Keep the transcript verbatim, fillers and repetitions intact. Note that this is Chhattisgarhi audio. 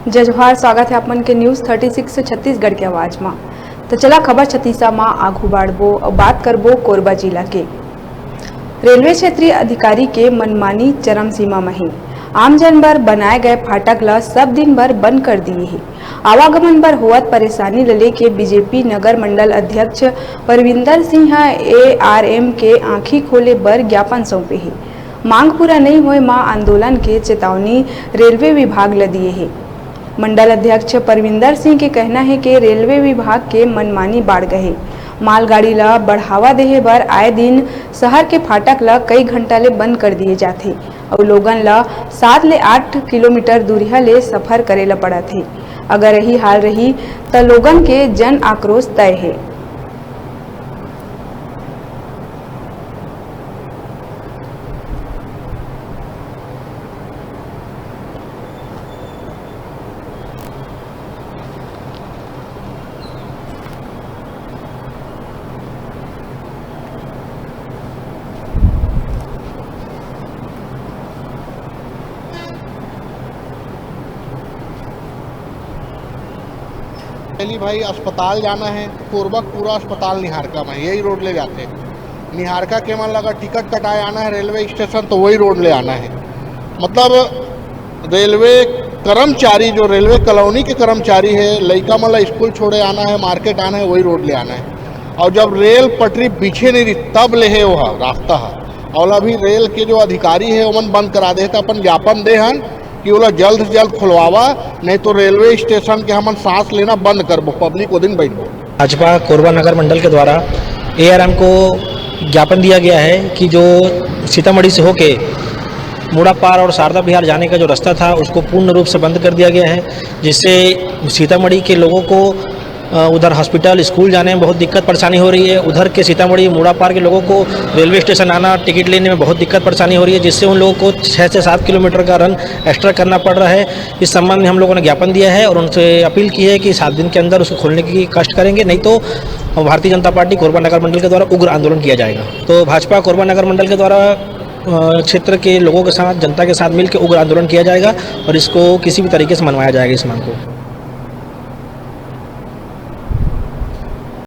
जय जोहार, स्वागत है आप मन के न्यूज़ थर्टी सिक्स छत्तीसगढ़ के आवाज मा। तो चला खबर छत्तीसा मा आगू बाढ़बो और बात करबो कोरबा जिला के। रेलवे क्षेत्रीय अधिकारी के मनमानी चरम सीमा म हे। आमजन बर बनाए गए फाटक ल सब दिन बर बंद कर दिए हे। आवागमन बर होवत परेशानी ल लेके बीजेपी नगर मंडल अध्यक्ष परविंदर सिंह ह एआरएम के आंखी खोले बर ज्ञापन सौंपे हे। मांग पूरा नइ होए म आंदोलन के चेतावनी रेलवे विभाग ल दिए हे। मंडल अध्यक्ष परविंदर सिंह के कहना हे कि रेलवे विभाग के मनमानी बाढ़ गए हे। मालगाड़ी ल बढ़ावा देहे बर आए दिन शहर के फाटक ल कई घंटा ले बंद कर दिए जाथे अउ लोगन ल सात ले आठ किलोमीटर दूरिहा ले सफर करे ल पड़त हे। अगर यही हाल रही, त लोगन के जन आक्रोश तय हे। पहली भाई अस्पताल जाना है, कोरबा पूरा अस्पताल निहारका में यही रोड ले जाते हैं। निहारका के मन लगा टिकट कटाए आना है रेलवे स्टेशन, तो वही रोड ले आना है। मतलब रेलवे कर्मचारी, जो रेलवे कॉलोनी के कर्मचारी है, लइका मन ला स्कूल छोड़े आना है, मार्केट आना है, वही रोड ले आना है। और जब रेल पटरी बिछे नहीं रही, तब ले है वो रास्ता है। और अभी रेल के जो अधिकारी है, ओमन बंद करा दे, तो अपन ज्ञापन दे हन कि ओला जल्द से जल्द खुलवावा, नहीं तो रेलवे स्टेशन के हमन सांस लेना बंद करबो, पब्लिक वो दिन बैठबो। भाजपा कोरबा नगर मंडल के द्वारा एआरएम को ज्ञापन दिया गया है कि जो सीतामढ़ी से होके मुड़ापार और शारदा विहार जाने का जो रास्ता था, उसको पूर्ण रूप से बंद कर दिया गया है, जिससे सीतामढ़ी के लोगों को अ, उधर हॉस्पिटल, स्कूल जाने में बहुत दिक्कत परेशानी हो रही है। उधर के सीतामढ़ी मुड़ापार के लोगों को रेलवे स्टेशन आना, टिकट लेने में बहुत दिक्कत परेशानी हो रही है, जिससे उन लोगों को छः से सात किलोमीटर का रन एक्स्ट्रा करना पड़ रहा है। इस संबंध में हम लोगों ने ज्ञापन दिया है और उनसे अपील की है कि सात दिन के अंदर उसको खोलने की कष्ट करेंगे, नहीं तो भारतीय जनता पार्टी कोरबा नगर मंडल के द्वारा उग्र आंदोलन किया जाएगा। तो भाजपा कोरबा नगर मंडल के द्वारा, अ, क्षेत्र के लोगों के साथ, जनता के साथ मिलकर उग्र आंदोलन किया जाएगा और इसको किसी भी तरीके से मनवाया जाएगा इस मांग को।